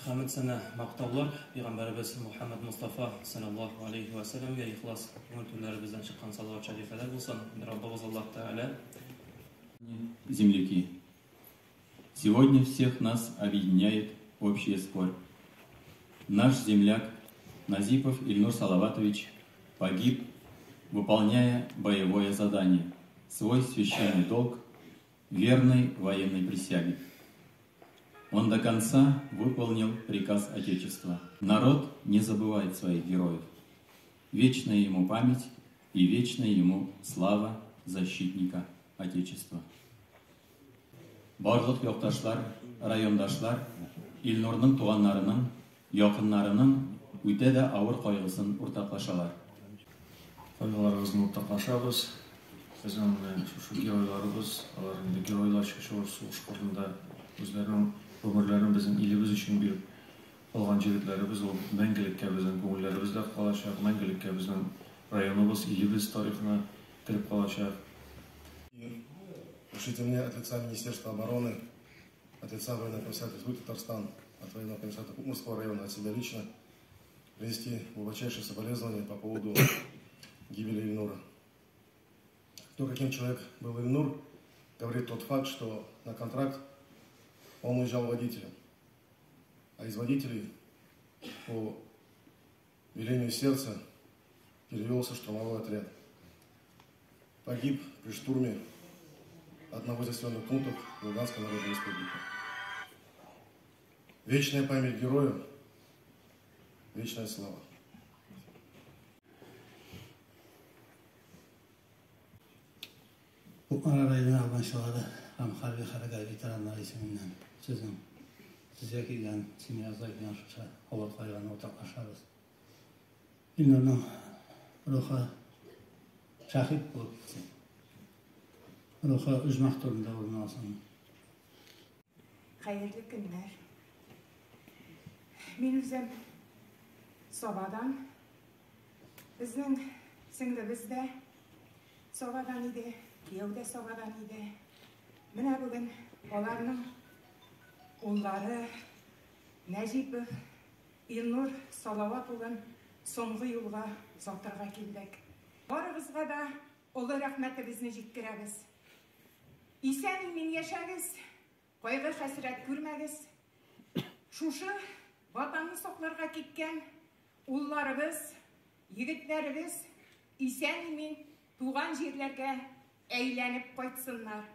Хәмд сәнә мактаулар пәйгамбәребез Мухаммад Мустафа саллаллаһу алейхи ва сәлләмгә ихлас күңел түрләребездән чыккан салават шәрифәләр булсын. Раббыбыз Аллаһ Тәгалә. Земляки, сегодня всех нас объединяет общая скорбь. Наш земляк Назипов Ильнур Салаватович погиб, выполняя боевое задание, свой священный долг верной военной присяге. Он до конца выполнил приказ Отечества. Народ не забывает своих героев. Вечная ему память и вечная ему слава защитника Отечества. Барлык якташлар, райондашлар Илнурның туганнарының, якыннарының үтә дә авыр кайгысын уртаклашалар. Кайгыларыбызны уртаклашабыз. Безнең менә шушы геройларыбыз, алар инде геройларча сугыш кырында үзләренең гомерләрен безнең илебез өчен биреп калган җегетләребез, ул мәңгелеккә безнең күңелләребездә калачак, мәңгелеккә безнең районыбыз, илебез тарихына кереп калачак. Разрешите мне от лица Министерства обороны, от лица Военного комиссариата Республики Татарстан, от Военного комиссариата Кукморского района, от себя лично принести глубочайшие соболезнования по поводу гибели Ильнура. То, каким человек был Ильнур, говорит тот факт, что на контракт он уезжал водителем. А из водителей по велению сердца перевелся штурмовой отряд. Погиб при штурме одного из населенных пунктов Луганской Народной Республики. Вечная память герою, вечная слава. Кукмара районы әфганчылары һәм хәрби хәрәкәт ветераннары исеменнән сезнең сезгә килгән, семьягызга килгән шушы авыр кайгыны уртаклашабыз. Илнурның рухы шәһит булып китсен. Рухы оҗмах түрендә урын алсын. Хәерле көннәр. Мин үзем Сабадан. Безнең сеңлебез дә Сабадан иде, кияү дә Сабадан иде. Менә бүген аларның уллары Нәҗипов Илнур Салават улын соңгы юлга озатырга килдек. Барыгызга да олы рәхмәтебезне җиткерәбез. Исән-имин яшәгез, кайгы-хәсрәт күрмәгез. Шушы ватанны сакларга киткән улларыбыз, егетләребез исән-имин туган җирләргә әйләнеп кайтсыннар.